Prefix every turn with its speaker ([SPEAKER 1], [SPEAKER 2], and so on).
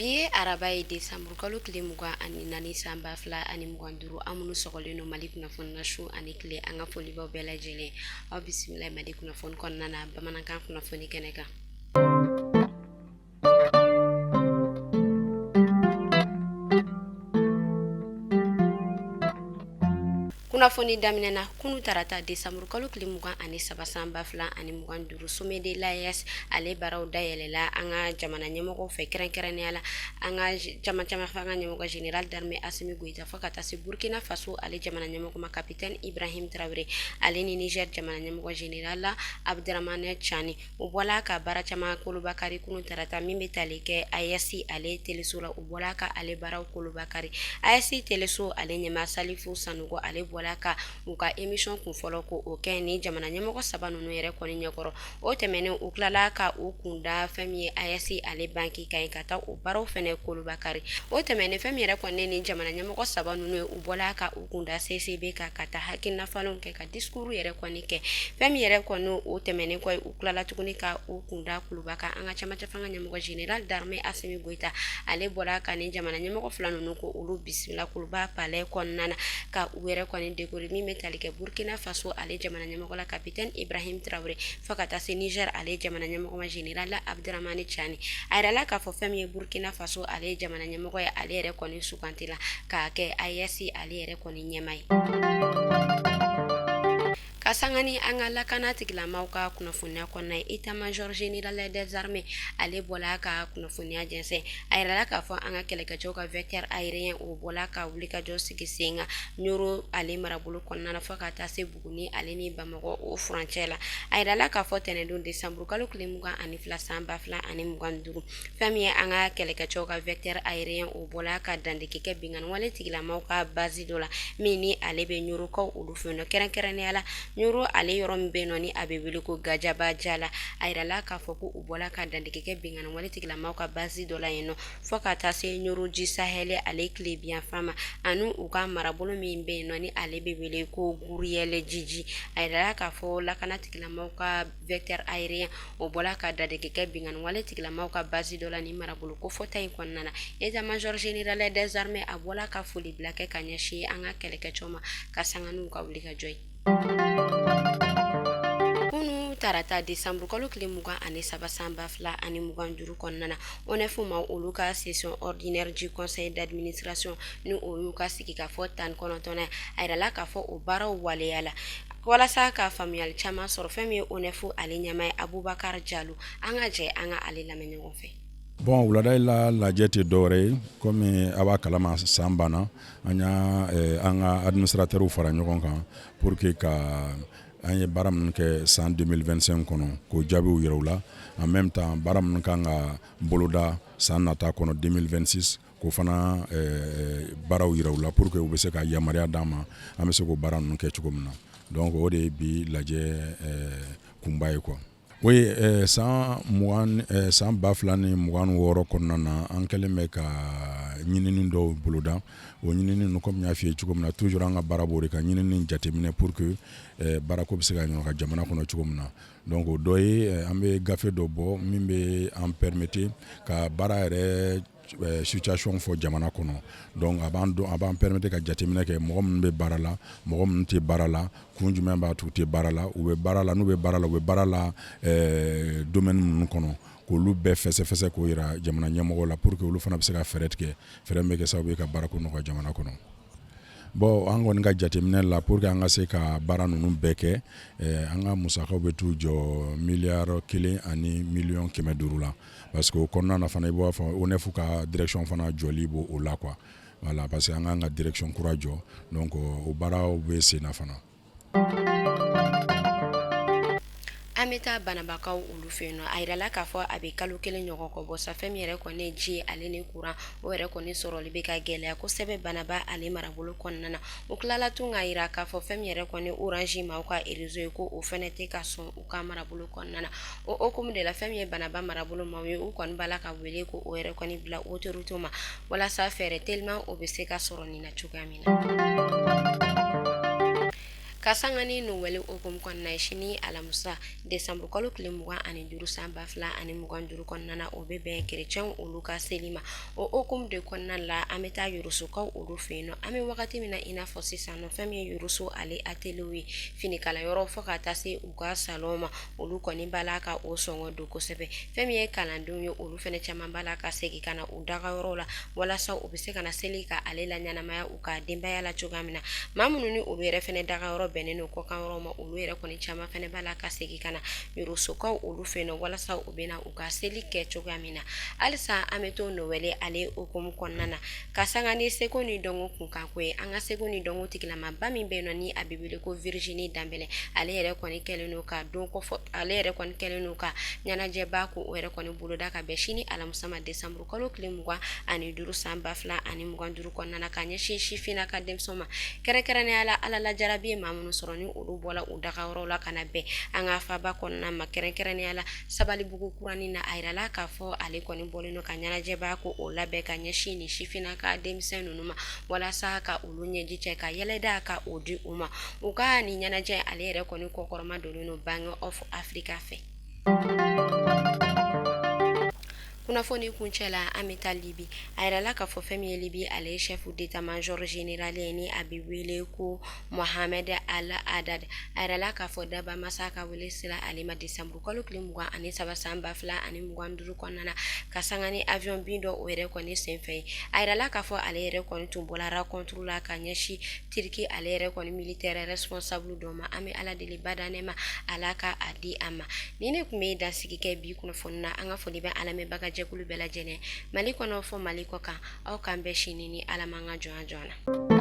[SPEAKER 1] Bi ye araba ye, desanburu kalo tile 24 san 2025. Aw minnu sɔgɔlen don Mali kunnafoni na su ani tile, an ka foli b'aw bɛɛ lajɛlen. Aw bisimila Mali kunnafoni kɔnɔna na bamanankan kunnafoni kɛnɛ kan. Kunnafoni daminɛ na, kunu tarata desanburu kalo tile 23 san 2025, sommet de l'AES ale baaraw dayɛlɛla an ka jamana ɲɛmɔgɔw fɛ, kɛrɛnkɛrɛnnenya la an ka camancɛ fanga ɲɛmɔgɔ général d'armée Asimi Goyita, fo ka taa se Burkina Faso ale jamana ɲɛmɔgɔ ma capitaine Ibrahim Traoré, ale ni Niger jamana ɲɛmɔgɔ général Abdramane Tiani. U bɔla ka baara caman koloba kari kunu tarata min bɛ tali kɛ AES ale teleso la. U bɔla ka ale baaraw koloba kari. AES teleso ale ɲɛmaa Salifu Sanogo, ale bɔla ka u ka émission kun fɔlɔ ko o kɛ ni jamana ɲɛmɔgɔ saba ninnu yɛrɛ kɔni ɲɛkɔrɔ. O tɛmɛnen, u tilala ka u kunda fɛn min ye AES ale banki kan ka taa o baaraw fɛnɛ koloba kari. O tɛmɛnen, fɛn min yɛrɛ kɔni ni jamana ɲɛmɔgɔ saba ninnu ye, u bɔla ka u kunda CCB kan ka taa hakilina falenw kɛ, ka discours yɛrɛ kɔni kɛ. Fɛn min yɛrɛ kɔni, o tɛmɛnen kɔ, u tilala tuguni ka u kunda kuluba kan. An ka camancɛ fanga ɲɛmɔgɔ général d'armée Asimi Goyita, ale bɔra ka ni jamana ɲɛmɔgɔ fila ninnu ko olu bisimila kuluba palais kɔnɔna na, ka u yɛrɛ kɔni décorer, min bɛ tali kɛ Burkina Faso ale jamana ɲɛmɔgɔ la capitaine Ibrahim Traoré, fo ka taa se Niger ale jamana ɲɛmɔgɔ ma général Abdramane Tiani. A yirala k'a fɔ fɛn min ye Burkina Faso ale jamana ɲɛmɔgɔ ye, ale yɛrɛ kɔni sugantila k'a kɛ AES ale yɛrɛ kɔni ɲɛmaa ye. Ka sanga ni an ka lakana tigilamaw ka kunnafoniya kɔnɔna ye, état major général des armées ale bɔla ka kunnafoniya jɛnsɛn. A yirala k'a fɔ an ka kɛlɛkɛcɛw ka vecteur aérien, o bɔla ka wulikajɔ sigi sen kan Ɲoro ale marabolo kɔnɔna na, fo ka taa se Buguni ale ni Bamakɔ o furancɛ la. A yirala k'a fɔ tɛnɛndon desanburu kalo tile 22 san 2025, fɛn min ye an ka kɛlɛkɛcɛw ka vecteur aérien, o bɔla ka dandege kɛ binkanni wale tigilamaw ka base dɔ la, min ni ale bɛ Ɲorokaw olu fɛ yen, kɛrɛnkɛrɛnnenya la Ɲoro ale yɔrɔ min bɛ yen nɔ ni a bɛ wele ko Gajaba Jala. A yirala k'a fɔ ko u bɔla ka dandege kɛ binkanni wale tigilamaw ka base dɔ la yen nɔ, fo ka taa se Ɲoro du Sahel ale tilebinyanfan ma, ani u ka marabolo min bɛ yen nɔ ni ale bɛ wele ko Guruyɛlɛ Jiji. A yirala k'a fɔ lakana tigilamaw ka vecteur aérien, o bɔla ka dadege kɛ binkanni wale tigilamaw ka base dɔ la ni marabolo kofɔta in kɔnɔna na. État major général des armées, a bɔla ka foli bila kɛ ka ɲɛsin an ka kɛlɛkɛcɛw ma, ka sanga n'u ka wulikajɔ ye. Kunu tarata desanburu kalo tile 23 san 2025 kɔnɔna na, ONEF ma olu ka session ordinaire du conseil d'administration, ni o y'u ka sigikafɔ 19nan, a yirala k'a fɔ o baaraw waleyala. Walasa ka faamuyali caman sɔrɔ, fɛn min ye ONEF ale ɲɛmaa ye, Abubakar Jalo, an ka jɛ an ka ale lamɛn ɲɔgɔn fɛ.
[SPEAKER 2] Bon, wulada la lajɛ tɛ dɔwɛrɛ ye, komi a b'a kalama, san banna, an y'a an ka administrateurs fara ɲɔgɔn kan pour que ka an ye baara minnu kɛ san 2025 kɔnɔ, k'o jaabiw yira u la. En même temps, baara minnu kan ka boloda san nata kɔnɔ 2026, k'o fana baaraw yira u la pour que u bɛ se ka yamaruya d'an ma, an bɛ se k'o baara ninnu kɛ cogo min na. Donc o de ye bi lajɛ kunba ye quoi. Oui, san 20, san 2026 kɔnɔna na, an kɛlen bɛ ka ɲinini dɔw boloda. O ɲinini ninnu, komi n y'a f'i ye cogo min na, toujours an ka baara b'o de kan, ɲinini jateminɛ pour que baarako bɛ se ka ɲɔgɔn ka jamana kɔnɔ cogo min na. Donc o dɔ ye, an bɛ gafe dɔ bɔ min bɛ an permettre ka baara yɛrɛ situation fɔ jamana kɔnɔ. Donc a b'an a b'an permettre ka jateminɛ kɛ, mɔgɔ minnu bɛ baara la, mɔgɔ minnu tɛ baara la, kun jumɛn b'a to u tɛ baara la, u bɛ baara la, n'u bɛ baara la, u bɛ baara la domaine minnu kɔnɔ, k'olu bɛɛ fɛsɛfɛsɛ k'o yira jamana ɲɛmɔgɔw la pour que olu fana bɛ se ka fɛɛrɛ tigɛ, fɛɛrɛ min bɛ kɛ sababu ye ka baarako nɔgɔya jamana kɔnɔ. Bon, an kɔni ka jateminɛ la, pour que an ka se ka baara ninnu bɛɛ kɛ, an ka musakaw bɛ t'u jɔ miliyari 1 ani miliyɔn 500 la, parce que o kɔnɔna na fana, i b'a fɔ ONEF ka direction fana jɔli b'o o la quoi. Voilà, parce que an kan ka direction kura jɔ, donc o baaraw bɛ sen na fana.
[SPEAKER 1] An bɛ taa Banabakaw olu fɛ yen nɔ. A yirala k'a fɔ a bɛ kalo kelen ɲɔgɔn kɔ bɔ sa, fɛn min yɛrɛ kɔni ji ale ni kuran, o yɛrɛ kɔni sɔrɔli bɛ ka gɛlɛya kosɛbɛ Banaba ale marabolo kɔnɔna na. U tilala tun k'a yira k'a fɔ fɛn min yɛrɛ kɔni Orange maaw ka réseau ye, ko o fɛnɛ tɛ ka sɔn u ka marabolo kɔnɔna na. O hukumu de la, fɛn min ye Banaba marabolo maaw ye, u kɔni b'a la ka wele ko o yɛrɛ kɔni bila autorité ma, walasa fɛɛrɛ teliman o bɛ se ka sɔrɔ nin na cogoya min na. Ka Ka sanga ni Nowɛli hukumu kɔnɔna ye, sini alamisa desanburu kalo tile 25 san 2025 kɔnɔna na, o bɛ bɛn kerecɛnw olu ka seli ma. O hukumu de kɔnɔna la, an bɛ taa Yorosokaw olu fɛ yen nɔ. An bɛ wagati min na i n'a fɔ sisan nɔ, fɛn min ye Yoroso ale atelier ye, finikalayɔrɔ fo ka taa se u ka salon ma, olu kɔni b'a la ka o sɔngɔ don kosɛbɛ. Fɛn min ye kalandenw ye, olu fana caman b'a la ka segin ka na u dagayɔrɔ la walasa u bɛ se ka na seli ka ale la ɲɛnamaya u ka denbaya la cogoya min na. Maa minnu ni olu yɛrɛ fana dagayɔrɔ bɛnnen don kɔkan yɔrɔ ma, olu yɛrɛ kɔni caman fana b'a la ka segin ka na Yorosokaw olu fɛ yen nɔ walasa u bɛ na u ka seli kɛ cogoya min na. Halisa an bɛ to Nowɛli ale hukumu kɔnɔna na, ka sanga ni seko ni dɔnko kunkanko ye. An ka seko ni dɔnko tigilamaba min bɛ yen nɔ ni a bɛ wele ko Virginie Danbɛlɛ, ale yɛrɛ kɔni kɛlen don ka don kɔfɔ, ale yɛrɛ kɔni kɛlen don ka ɲɛnajɛba ko o yɛrɛ kɔni boloda ka bɛn sini alamisa ma, desanburu kalo tile 25 san 2025 kɔnɔna na, ka ɲɛsin sifinnaka denmisɛnw ma, kɛrɛnkɛrɛnnenya la Ala lajarabi ye maa minnu sɔrɔ ni olu bɔla u dagayɔrɔw la ka na bɛn an ka faaba kɔnɔna ma, kɛrɛnkɛrɛnnenya la Sabalibugu kuranin na. A yirala k'a fɔ ale kɔni bɔlen don ka ɲɛnajɛba ko o labɛn ka ɲɛsin nin sifinnaka denmisɛn ninnu ma walasa ka olu ɲɛji cɛ, ka yɛlɛda ka o di u ma. U ka nin ɲɛnajɛ ale yɛrɛ kɔni kɔkɔrɔma donnen don Bank of Africa fɛ. Kunnafoni kuncɛ la, an bɛ taa Libi. A yirala k'a fɔ fɛn min ye Libi ale chef d'état-major général ye, ni a bɛ wele ko Mohamed Al Haddad, a yirala k'a fɔ daba masa ka wele sera ale ma desanburu kalo tile 23 san 2025 kɔnɔna na, ka sanga ni avion bin dɔ o yɛrɛ kɔni senfɛ ye. A yirala k'a fɔ ale yɛrɛ kɔni tun bɔla rencontre la ka ɲɛsin Turki ale yɛrɛ kɔni militaire responsable dɔ ma. An bɛ Ala deli badanɛma Ala ka a di a ma. Ni ne tun bɛ dansigi kɛ bi kunnafoni na. An ka foli bɛ an lamɛnbaga jɛkulu bɛɛ lajɛlen, Mali kɔnɔ fɔ Mali kɔ kan. Aw k'an bɛn sini ni Ala m'an ka jɔnya jɔ na.